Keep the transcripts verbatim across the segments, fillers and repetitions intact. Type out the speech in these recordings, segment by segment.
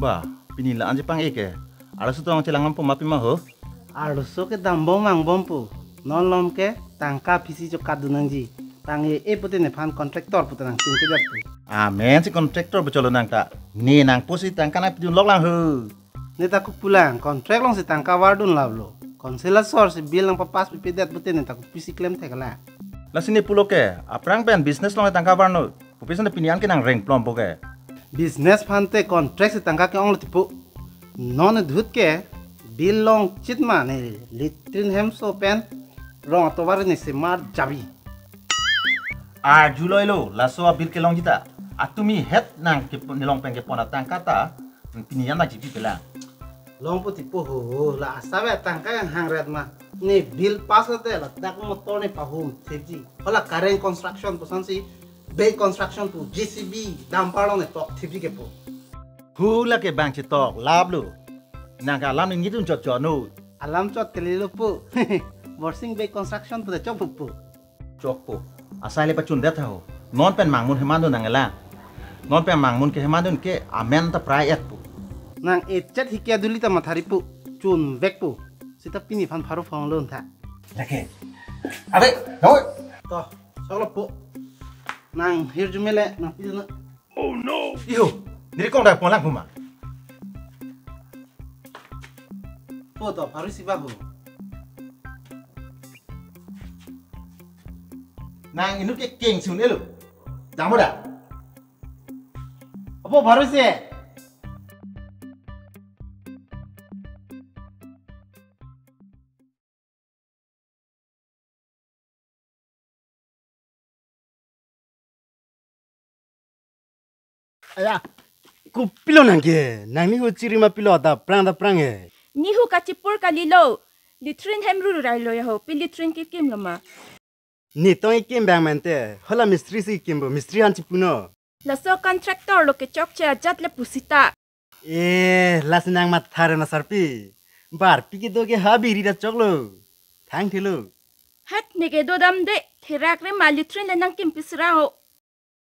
Wah, pini la-an chepang-e ke. Arloso tong chelang-ongpo ma pima ho? Arloso ke dambom vangbompo. Non malom ke tangka aphisi chokatdun nangji. Tang-e-e pute nephan contractor pute nangchinthedetpo. Amen si contractor pu cholo nang ta. Ne nangpo si tangka nangpidunlok lang ho. Ne ta kopulang, contract along si tangka vardun laplo. Council asor si bill nangpapass pipedet pute ne ta kopisi klemthek la. Lasi ne pulo ke, aphrang pen business along tangka varnon. Kopi ason ta pini an ke nangrengplompo ke. Business aphan te contract si tangka ke-onglo tipo. Non ahut ke bill longchit ma ne latrine hemso pen rong atovar ne semar jabi. Arjuloilo, laso abill kelongji ta. Atumi het nang ke nelong pen kepon atangka ta pini an nangchipipelang. Longpo tipo ho, la asap atangka yang hangret ma. Ne bill pass lote ladak motor ne pahum thipji. Hala Karen Construction pusonsi Bey Construction pu J C B dumper along ne tok thipji kepo. Hula ke bang chetok laplo. Nang ke alam ne nidun chotchot no. Alam chot kalilo po. Borsing Bey Construction pute chokpo po. Chokpo. Asai le pachundet ho. Non pen mangmun heman dun nang la. Non pen mangmun ke heman dun ke amen ta prai-etpo. Nang echet hike aduli ta matharipo. Chunvekpo. Sita pini aphan pharo phonglon tha. Lake. Ave, noi. To, choklo po. Nang hirjume le, nangpidun. Oh no! Iho, niri kong dai ponlang puma. Po to, pharo isi ba ho. Nang inut ke keng sun elo. Jamo da. Apo pharo isi. Aya, kopilo nang ke, nangnihu chirima pilo ta prang ta prang he. Nihu kachipur kalilo, latrine hem ru railo ya ho, pi latrine kekimlo ma. Nitong ekim bang mente, hala mistri si kimbo, mistri aphan chipunon. Laso contractor lo kechokche ajat le pusita. Eh, lasi nang mathare na sarpi. Bar pi kedo ke ha biri ta choklo. Thangthelo. Het ne kedo damde, therak re ma latrine le nangkim pisra ho.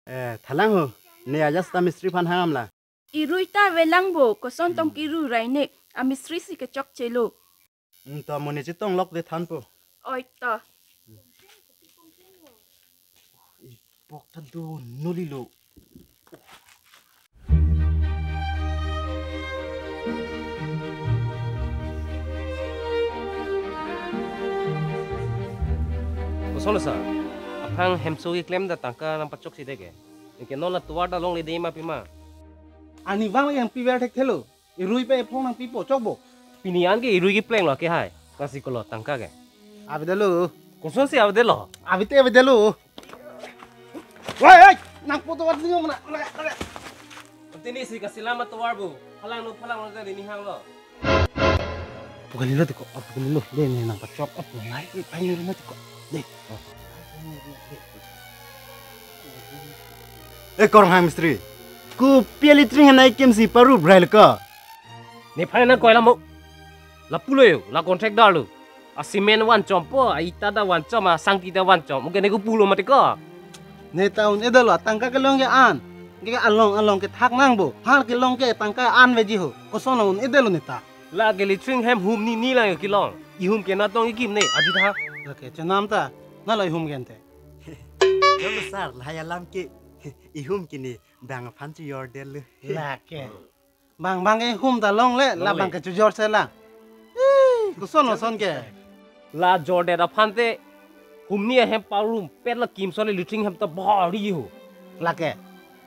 Eh, thalang ho. Ne ajat ta mistri aphan hangam la. Irui ta avelang bo, koson tong kiru raine, a mistri si kechokchelo. Hmm, to mo ne chetonglok de thanpo. Oi to. Ipok ta do nolilo. Koson lo sir, aphrang hemso keklem ta tangka nangpachok si deke. Anke non la tovar ta longle de ma pima. Arnivang yang piver thekthelo. Irui pen ephong nangpipo, chokbo. Pini an ke irui keplenglo ke hai. Lasi kolo tangka ke. Avedetlo. Kosonsi avedetlo? Avete avedetlo. Wai, wai, nangpo tovar dingom na. Wai, wai. Tini si kasilam atovar bo. Phalangno, phalangno jadi nihanglo. Pu kalilo tiko, pu kalilo. De ne nangpachok, pu nai, pai ne rina tiko. De. Eh, korhang mistri. Kopi latrine henai kemsi parup rail ko. Nephan nangkoi lamo. Lapulo yo, la contractor lo. A cement vanchompo, a ita ta vanchom, a sangti ta vanchom. Anke ne kopulo mati ko. Ne ta un-edetlo, tangka kelong ke an. Ke along along kethak nangpo. Har kelong ke tangka an veji ho. Koson un-edetlo ne ta. La ke latrine hem hum ni ni lang kelong. Ihum ke natong ikim ne, ajut ha. Lake chenam ta, nalo ihum ke ente. Choklo sir, lahai alam ke ihum ke ne bang aphan chojordetlo. Lake. Bang bang ke hum ta longle, la longle. Bang ke chojor se la. Ih, koson koson ke. La jordet aphan te hum ni ahem parumpet la kimso le latrine hem ta bari ho. Lake.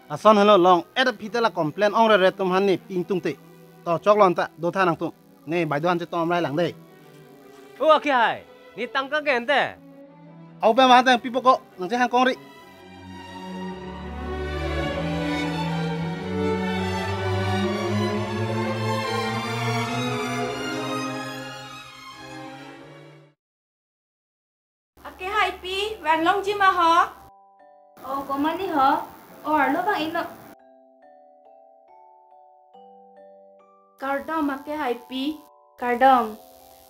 Lason helo long, et aphi te la complain ongre re atum aphan ne pingtung te. To choklon ta, do tha nangtum. Ne, bai do-an chetong amrai lang dei. O akhai, ne tangka ke ente. Au pe ma tang pipo ko, nangchehang kongri. Akhai pi, vanglongji ma ho? O, komat ni ho? O, arlo vang-iknon. Kardom akhai pi. Kardom.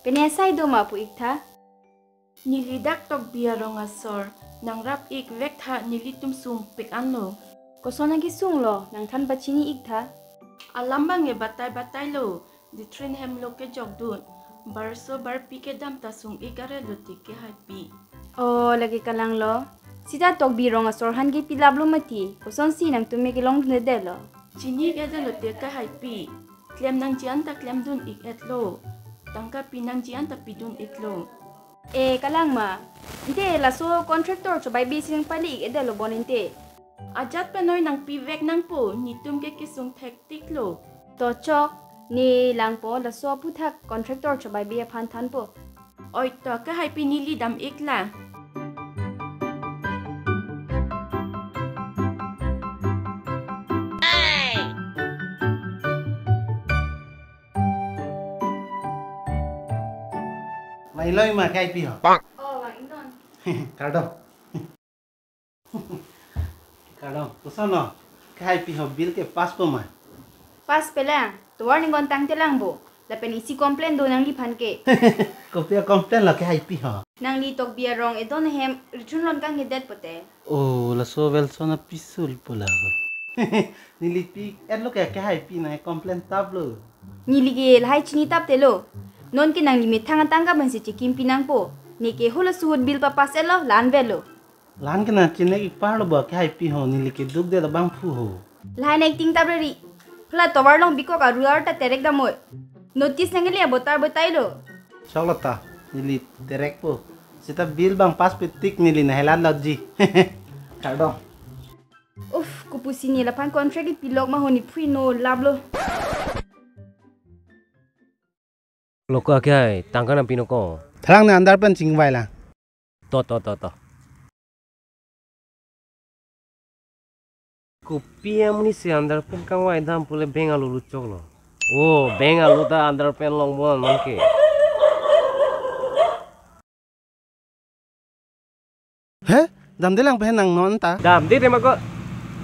Pini asai do ma pu iktha? Neli dak Tokbi arong asor. Nangrap-ik vektha, nelitum sungpik anlo. Koson akesung lo, nangthan pachini iktha. Alam abang ke batai batai lo, Ditrin hem lo kejokdun. Barso barpi kedam ta sung-ik arlo tik kehaipi. Oh, lake kalang lo. Sita Tokbi rong asor aphan ke pilap lo mati. Kosonsi nangtum me kelongdunde lo? Chini-ik-edetlo tik kehaipi. Klem nangji an ta klemdun-ik-etlo. Tangka pi nangji an ta pidun-iklo. E, kalang ma. Ante laso contractor chobaibi si nangpali-ik-edetlo bon ante. Ajat penoi nangpivek nangpo, netum ke kesung thektiklo. To chok, ne langpo, laso aphuthak contractor chobaibi aphan thanpo. Oi to, kehaipi neli dam-ikla. Mai loi ma kehaipi ho. Oh, wa ingnon. Kardom. Kardom, koson lo? Kehaipi ho bill ke pass po ma? Pass pelang, tovar ningkon tangte lang bo. Lapen isi complain do nangliphan ke. Kopi a-complain lo kehaipi ho? Nangli Tokbi arong edon hem richun lon kanghedet pote. Oh, laso Welson apisul po la. Neli pi-etlo ke kehaipi nang complain taplo. Neli ke lahai chini tapte lo. Non ke nangli methang atangka pensi chekimpi nangpo. Ne ke hula suhut bill papass-etlo, la-an avelo. La-an ke nangchinek-ik parlo ba kehaipi ho, neli keduk det abangphu ho. Lahai nang acting tap reri. Hala tovar along bikok aru ar ta terek damnoi. Notice nangli abotar botailo. Choklo ta, neli terekpo. Sita bill abang pass pi tik neli nanghelat lotji. Kardom. Uff, kopusi ne laphan contract ipilok ma ho, ne phui no laplo. Lo ko akhai, tangka nangpi no ko. Thalang ne underpant chingvai lang. To, to, to, to. Kopi amonit si underpant kangvai dam pule bank alu luchoklo. Oh, bank alu ta underpant long bon man ke. He? Damde lang pen nang non ta? Damde te ma ko.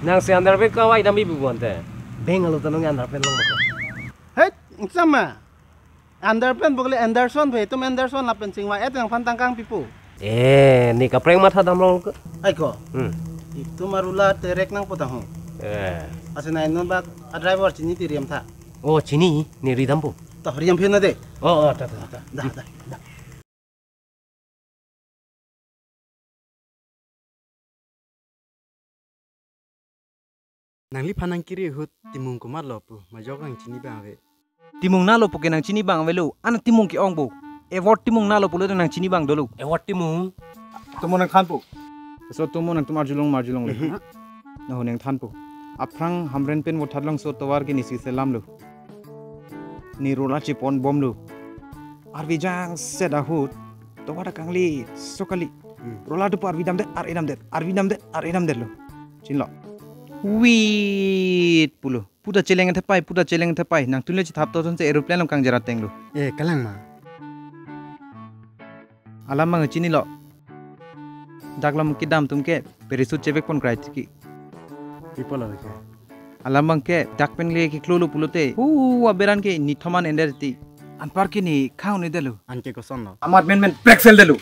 Nang si underpant kangvai dam bibu bon te. Bank alu ta nong underpant long ma ko. He? Sama. Underpant bokle Anderson phe, itum Anderson lapen chingvai-et nangphan tangka nangpipo. Eh, ne kaprek matha damlong ke. Ai ko. Hmm. Itum arula terek nangpo ta ho. Eh. Asin nai non bak a driver chini ti riam tha. Oh, chini, ne ridampo. Ta riam phe na de. Oh, oh, ta, ta, ta. Da, da, da. Nangliphan nangkiri ahut Timung komatlo pu majok nangchini abang ave. Timung nalo puke nangchini abang avelo. Ana Timung ke-ong bo. Award Timung nalo pulote nangchini abang dolo. Award Timung. Tomo nangthanpo. So tomo nangtum arjulong marjulong le. Mhm. Ha? Nahu nangthanpo. Aphrang Hamren pen vothatlongso tovar ke nisi selamlo. Ne roller chepon bomlo. Arvi jangset ahut tovar ta kangli so kali. Hmm. Roller dopo arvi damdet, ar-e damdet, arvi damdet, ar-e damdetlo. Chinilo. Wit pulo. Puta cheleng thepai, puta cheleng thepai. Nangtum le chethap to thonsi aeroplane along kangjer atenglo. Eh, kalang ma. Alam abang chinilo. Dak lam kedam atum ke parachute chevek pon krai tiki. Pi apotlo ke? Alam abang ke dak pen le keklolo pulote. Hu, aberan ke nithom an ender ti. Anpar ke ne khang un-edetlo. Anke kosonlo? Amat menmen brake fail detlo.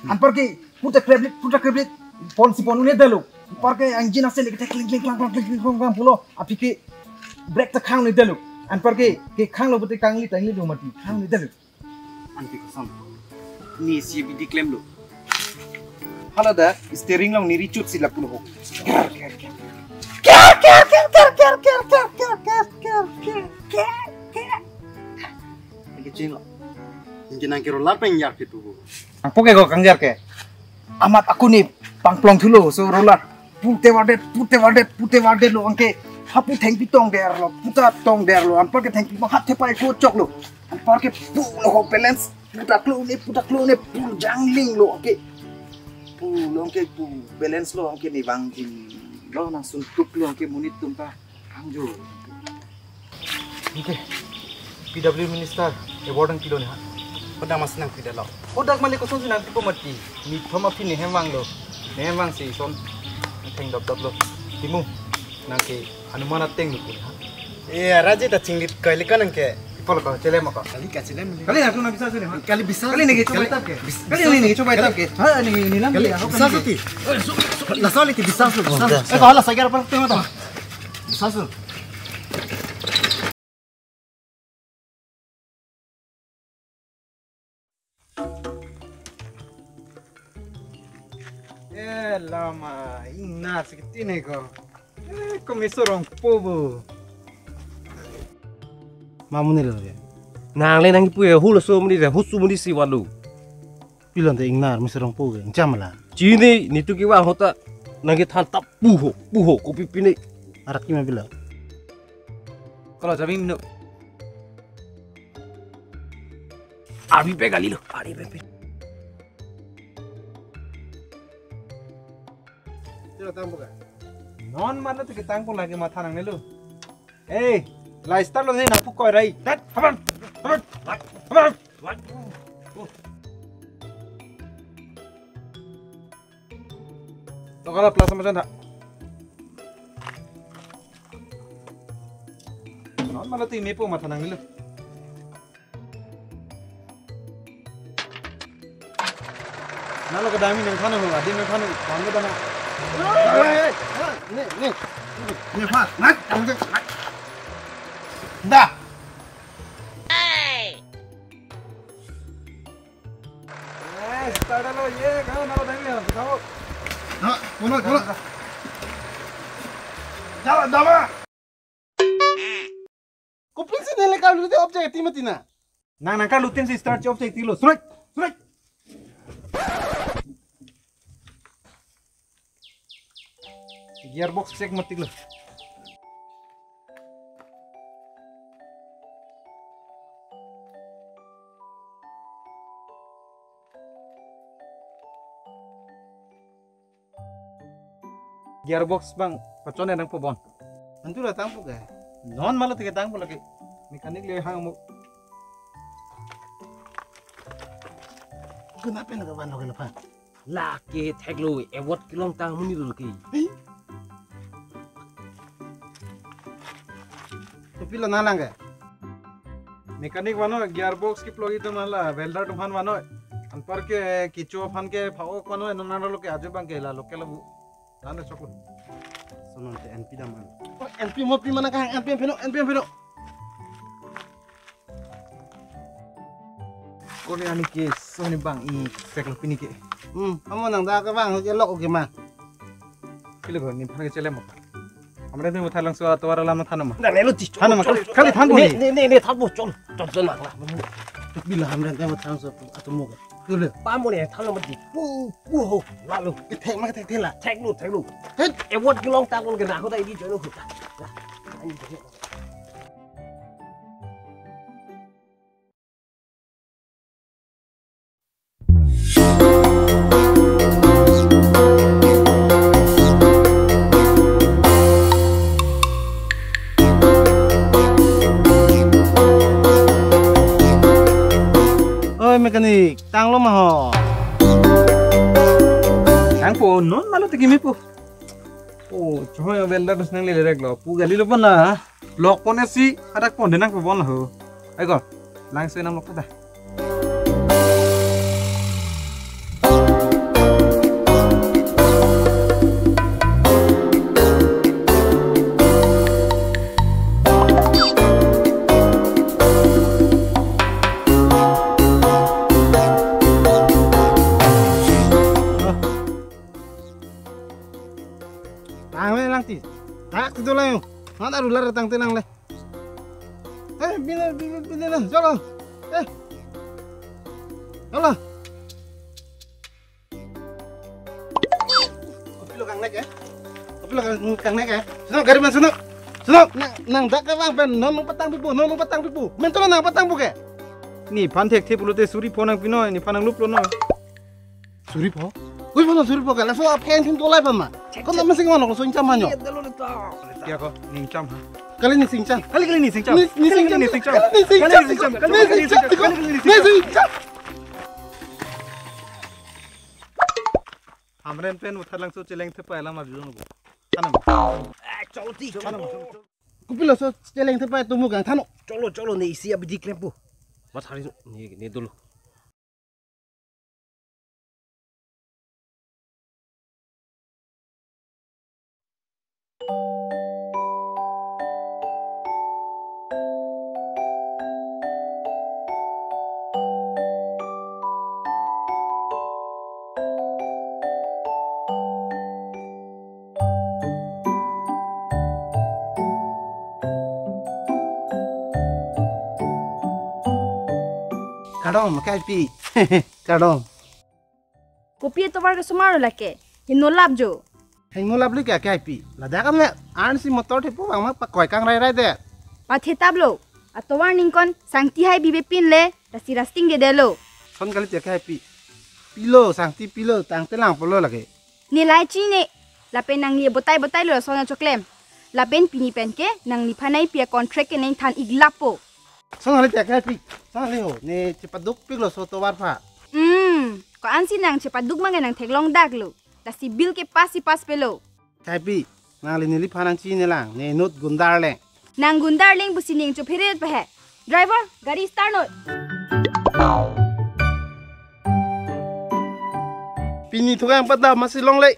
Anpar ke puta kreblit, puta kreblit. Ponsi pon un-edetlo. Anpar ke engine asel ke kling kling klang klang kling kling klang klang pulo. Aphi ke brake ta khang un-edetlo. Anpar ke, ke khanglo pulote kangli tangli do mati. Khang un-edetlo. Anke koson? Ne isi abidi klemlo. Hala da, steering along ne richut si lapu lo ho. Ker, ker, ker. Ker, ker, ker. Anke chinilo. Anke nang ke roller pen yarpi tu. Nangpo ke ko kangjar ke. Amat ako ne pangplong thulo, so roller. Pute wardet, pute wardet, pute wardetlo anke. Hapu thengpi tongderlo, puta tongderlo. Anpar ke thengpi bang hat thepai ko choklo. Anpar ke pulo ho balance. Puta klo ne, puta klo ne, pu janglinglo anke. Pulo anke pu balance lo anke ne vangjinglo nangsuntuklo anke monit atum ta. Angjo. Anke P W minister award nangpilo ne ha. Kodak masi nangpidetlo. Kodak male kosonsi nangpipo mati. Nithom aphi ne hem vanglo. Ne hem vangsi ison theng dop doplo. Timung. Nang ke anuman ateng lo pu ha. Eh, Raji ta chinglit koi le ko nang ke. Pi apotlo ko, chelem ko. Kali kachelem. Kali nangtum nang bisas ne ha. Kali bisas. Kali ne ke chobai tap ke. Bis-, kali ne ke chobai tap ke. Ha, ne, ne lam kali ya, bisas ti. Laso le ti bisas lo, bisas. Eh, ko hala sagar par tema ta. Bisas lo. Eh, lama, ingnar si ketine ko. Eh, ko Mister Rongpo bo. Mamunelo ke. Nangle nangpu e, hul so muni de, husu muni si walu. Pilon te ingnar, Mister Rongpo ke, jam la. Chini, nitu kevang ahut ta, nangkethan ta puho, puho, kopi pine. Arak kima pilo. Kalau jabi minu. Abi pe kali lo, abi pe pe. Tilo tangpo ke. Non mane tu ketangpo lake matha nangnelo. Eh, la start lo ni nangpu koi rai. Dat, haban, haban, haban. To kala plus sama janda. Non mane tu mepo matha nangnelo. Nalo kedami nangthan ho, adim nangthan ho, kamu dah na. Ne, ne. Ne, Pak, nak, kamu tu, nak. Dah. Eh, start lo, ye, kamu nalo kedami ya, kamu. Nah, kono, kono. Jalan, dama. Kopinsi neli karlu te off chai ti mati na. Nang nang karlu tin si start off chai ti lo. Strike, strike. Gearbox check mati lo. Gearbox bang pachon nangpo bon. Antu la tangpo ke. Non mane tu ketangpo lake. Mechanic le hang mo. Kenapa nak kawan lo ke lepas? Lake theklo award kelong tang muni lo ke. Kopilo nanglang ke. Mechanic vannoi, gearbox keplok itum hala, welder atum aphan vannoi. Anparke kecho aphan ke phak-ok vannoi, non nanglo ke ajo bang ke la local abu. Nang choklo. Sonon te N P dam an. Oh, N P mo pi mana kang, N P peno, N P peno. Kone ani ke soni bang i cycle pini ke. Hmm, amo nang dak kevang ke lok ke ma. Pilo ko, nephan ke chelem apa? Amre tu muthar langso atovar alam thanma. Nang nelo ti. Thanma, kali, kali thanpo ne, ni. Ne, ne, ne, thanpo, chol. Chol, chol, nang la. Bila amre tu muthar langso atomo ke. Dulu. Pamo ne, thanlo mati. Pu, pu ho, lalu. Kethek ma kethek thela. Theklo, theklo. Hei. Award kelong tang ko ke na ko ta ini jono ko ta. Nah, ini jono. Oi, mechanic, tanglo ma ho. Tangpo, non mane tu kimepo. Oh, choi welder dus nangle le rek lo. Pu kali lo pon na. Lok pon si, hadak pon de nangpo bon ho. Ai ko, langso nang lok ta. Tanglo lang ti. Tak tu lang. Mana ruler tang tenang le. Eh, bina, bina, bina, bina, chalo. Eh. Chalo. Kopilo kangnek, eh? Kopilo kang, kangnek, eh? Suno, gari man, suno. Suno. Nang, nang dak kevang pen, non nang patang pipo, non nang patang pipo. Mentro nang patangpo ke. Nephan thekthe pulote suri pho nangpinoi, nephan nangluplo noi. Suri pho? Ui pho, suri pho ke. Laso aphen thin tolai pama. Ko nama sing mano, so ingcham hanyo. Iya, dalo le to. Kya ko, ningcham ha? Kali ning singcham. Kali, kali ning singcham. Ning, ning singcham. Kali ning singcham. Kali ning singcham. Kali ning singcham. Ning singcham. Hamren pen muthar langso cheleng thepai alam arjulong. Thannon. Eh, chalo ti, chalo. Kopilo so cheleng thepai atomo kang thannon. Chalo, chalo, ne isi abidi klempo. Mat hari ne, ne dolo. Kardom, Kehaipi. Kardom. Kopi atovar ke osomar lo lake? Hingno lap jo. Hingno lap le ke, Kehaipi? Ladak kan le arnisi motor thepo bang ma pakoi kangrai rai det. Pathe tap lo. Atovar ningkan sangti hai bibe pin le, lasi rasting dede lo. Son kali te, Kehaipi. Pilo, sangti pilo, tangte lang pulo lake. Ne lahai chinine, lapen nangli botai botai lo lason achoklem. Lapen pini pen ke nangliphan nangpi a-contract ke nangthan-ik lapo. Son kali te, Kehaipi. Son kali ho, ne chepaduk piklo laso atovar aphan. Hmm, ko-ansi nang chepaduk ma ke nang theklong dak lo. Lasi bill ke pass si pass pe lo. Kehaipi, nangli neliphan nangchinine lang, ne inut Gundarleng. Nang Gundarleng pusi ning chophere pa he. Driver, gari start noi. Pini thukang pada masi longle.